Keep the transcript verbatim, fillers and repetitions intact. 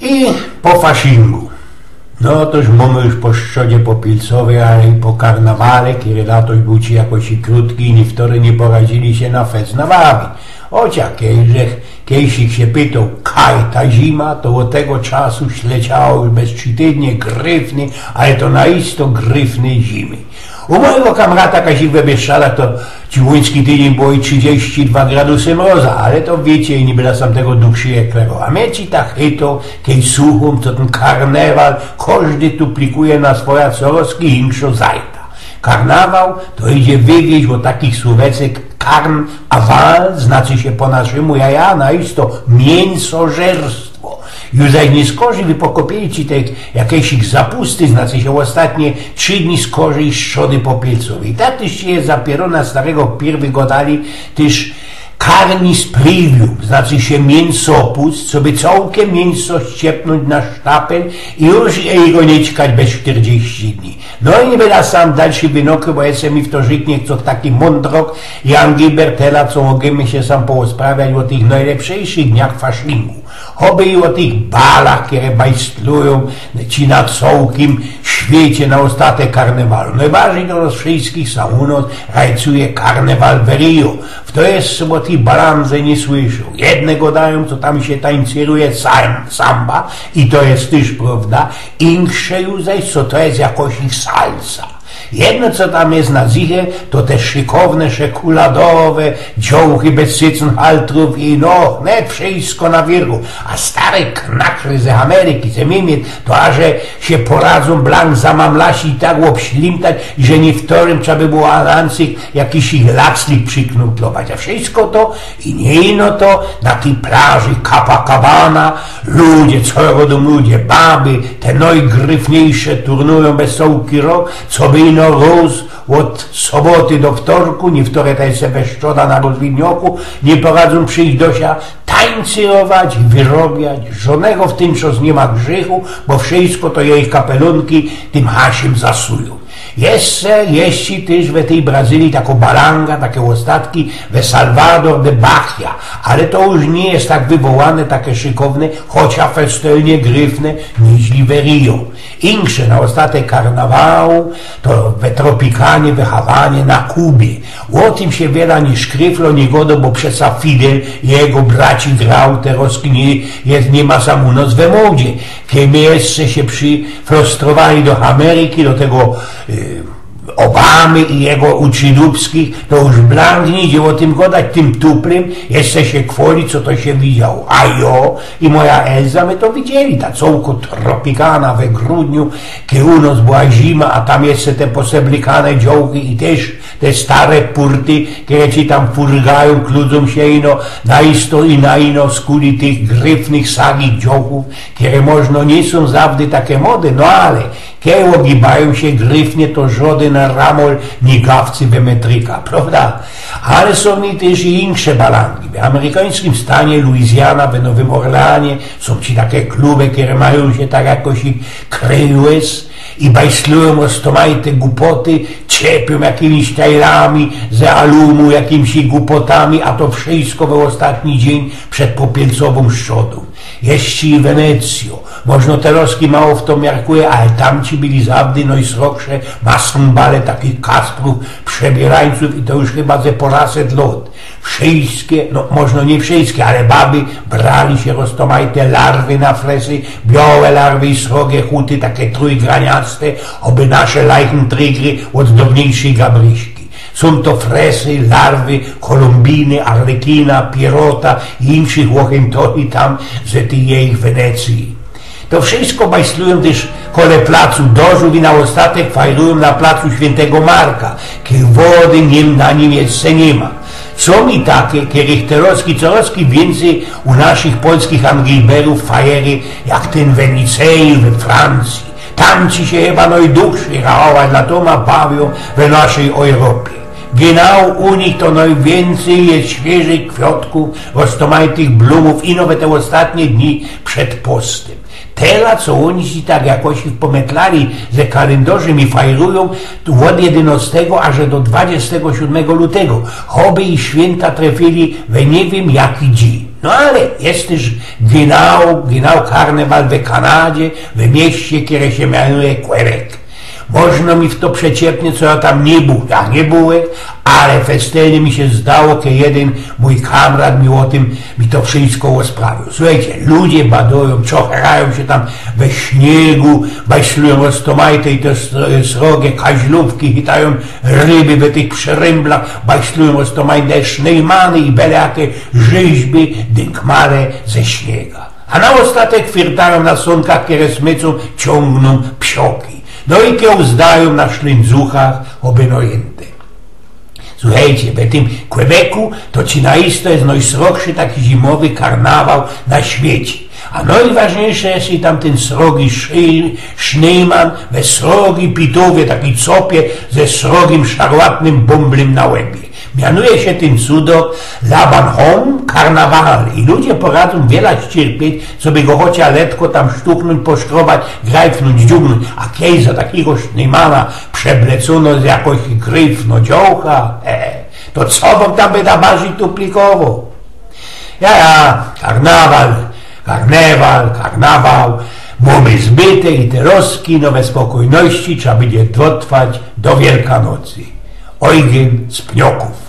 I po faszingu. No to już mōmy już po Strzodzie Popielcowej, ale i po karnawale, kery latoś bōł ci jakoś i krōtki i niywtory niy poradzili sie na fest nabawić. Chociŏż kejsik sie pytoł, kaj ta zima, to ôd tego czasu śleciało już bez trzy tydnie gryfny, ale to na isto gryfny zimy. U mojigo kamrata Kazik we Bieszczadach to ci łuński tydziyń było i trzidziści dwa gradusy mroza, ale to wiycie, i niy byda sam tego duchszy jak klerowa. A mie ci ta chyto, kej suchōm, co tyn karnewal kożdy tu plikuje na swoja coroz inkszŏ zajta. Karnawal to idzie wywiyź ôd takich słōweczek karn a wal, znaczy sie po naszymu jaja, na isto miyńsożerstwo. Już zaś niy skorzij wy pokopiycie te jakeś ich zapusty, znaczy sie ôstatnie trzi dni skorzij Strzody Popielcowej. I tak tyż sie zapiyro na starego pierwy godali tyż carnis privum, znaczy sie miyńsopust, co by cołkym miyńso ściepnōńć na sztapel i już i go niy ćkać bez sztyrdziści dni. No i niy byda sam dalszy wynokły, bo jeszcze mi wtorzik niy chce taki mōndrok Jan Gilbert, tela co możymy sie sam porozprawiać ô tych nojlepszych dniach faszingu. Choćby i ô tych balach, kere bajslujōm ci na cołkim świecie na ôstatek karnewalu. Nojbardzij do nŏs wszyjskich sam u nŏs rajcuje karnewal w Rio. Fto jeszcze ô tych balandze niy słyszoł. Jedne godajōm, co tam sie tańcyruje sam, samba, i to je tyż prowda, inksze już zaś, co to je jakoś ich salsa. Jedno, co tam je na zichã, to te szykowne, szekuladowe dziołchy bez cycynhaltrōw i no, wnet wszyjsko na wierchu. A stare knakry z Ameryki, ze Miymiec, to aże sie poradzōm blank zamamlać i tak ôbślimtać, że niywtorym trzeba by było anancyk jakiś ich lakslik prziknutlować. A wszyjsko to i niy ino to na tyj plaży Copacabana ludzie, co robiōm ludzie, baby, te nojgryfniyjsze turnujōm bez cołki rok, co by ino rōz ôd soboty do wtorku, niywtore te se we Strzodach na rozwidnioku niy poradzōm przijś do sia, tańcyrować i wyrobiać. Żodnego w tym czas niy ma grzychu, bo wszyjsko to jejich kapelōnki tym hasym zasujōm. Jeszcze, jeszcze tyż we tyj Brazylii takŏ balanga, take ôstatki we Salvador de Bahia, ale to już niy ma tak wywołane, take szykowne, chociŏż festelnie gryfne, niźli we Rio. Inksze na ôstatek karnawału to we Tropicanie, we Hawanie, na Kubie. Ô tym sie wiela niy szkryflo, niy godo, bo przeca Fidel i jego braci grał, terŏz niy, je, niy ma sam u nŏs we modzie. Kej my jeszcze sie przifrustrowali do Ameryki, do tego, y, Obamy i jego uczynupskich, to już blank niy idzie ô tym godać, tym tuplym jeszcze sie chwoli, co to sie widziało. A jo i moja Elza, my to widzieli, ta cołkŏ Tropicana we grudniu, kej u nŏs była zima, a tam jeszcze te poseblykane dziołchy i tyż te stare purty, kere ci tam furgajōm, kludzōm sie ino na isto i na ino skuli tych gryfnych, sagich dziołchōw, kere możno niy sōm zawdy take mody, no ale kej ôgibajōm sie gryfnie, to żodyn ramol niy gawcy we metryka, prowda? Ale sōm i tyż i inksze balangi. W amerykańskim stanie Louisiana, we Nowym Orleanie, sōm ci take kluby, kere majōm sie tak jakoś i kryjus i bajslujōm roztōmajte gupoty, ciepiōm jakimiś tajlami ze alumu, jakimś gupotami, a to wszyjsko we ôstatni dziyń przed popielcowōm Strzodōm. Jeszcze i Wenecjo. Możno terŏzki mało fto miarkuje, ale tamci byli zawdy nojsrogsze maskumbale takich Kasprōw, przebierańcōw i to już chyba ze poraset lŏt. Wszyjske, no możno niy wszyjske, ale baby brali sie roztōmajte larwy na fresy, biołe larwy i srogie chuty, take trōjgraniaste, ôby nasze lajchentrigry ôd dŏwniejszyj gabryśki. Sōm to fresy, larwy, kolumbiny, arlekina, pierota i inkszych ôchyntochi tam ze tyj jejich Wenecyje. To wszyjsko bajslujōm tyż kole placu Dożōw i na ôstatek fajrujōm na placu Świyntego Marka, kej wody niy, na nim jeszcze niy ma. Sōm i take, kerych terŏzki corŏz wiyncyj u naszych polskich angiberōw fajeruje, jak tyn w Nicei we Francyje. Tamci sie chyba nojduchszyj rachować latōma bawiōm we naszyj Ojropie. Genau u nich to nojwiyncyj je świyżych kwiŏtkōw, roztōmajtych blumōw i nawet te ôstatnie dni przed postym. Tela, co ôni sie tak jakoś ich pometlali ze kalyndorzym i fajrujōm tu ôd jedynŏstego aż do dwadziestego siōdmego lutego, choćby ich świynta trefili we niy wiym jaki dziyń. No ale je tyż genau, genau karnewal w Kanadzie, w mieście, kere sie mianuje Quebec. Można mi w to przeciepnie, co jo tam niy bōł. Jo niy bōł, ale festelnie mi sie zdało, kej jedyn mōj kamrat mi ô tym, mi to wszysko ôsprawiōł. Suchejcie, ludzie badajōm, czocherajōm sie tam we śniegu, bajslujōm roztomajte i te s-, srogie, kaźlōwki, chitajōm ryby we tych przerymblach, bajslujōm roztomajte sznejmany i bele jake rzeźby, dynkmale ze śniega. A na ôstatek firtajōm na sōnkach, kere smycōm, ciōngnōm psioki. No i kej zdajōm na szlyndzuchach, ôby no jyndy. Suchejcie, we tym Quebecu to ci na isto je nojsrogszy taki zimowy karnawal na świecie. A nojważniyjsze je tam tyn srogi szy-, sznejman we srogi pitōwie, taki copie ze srogim szarłatnym bōmblym na łebie. Mianuje sie tyn cudok La Bonne Carnaval i ludzie poradzōm wiela ściyrpieć, coby go chocia letko tam sztuchnōńć, poszkrobać, grajfnōńć, dziugnōńć. A kej za takigo sznejmana przeblecōno z jakoś grajfno dziołcha, he, he, to co wōm tam byda bardzij tuplikowo? Ja, ja, karnawal, karnewal, karnawal. Mōmy zbyte i te roski, no we spokojności trzeba bydzie dotrwać do Wielkanocy. Ojgyn z Pniokōw.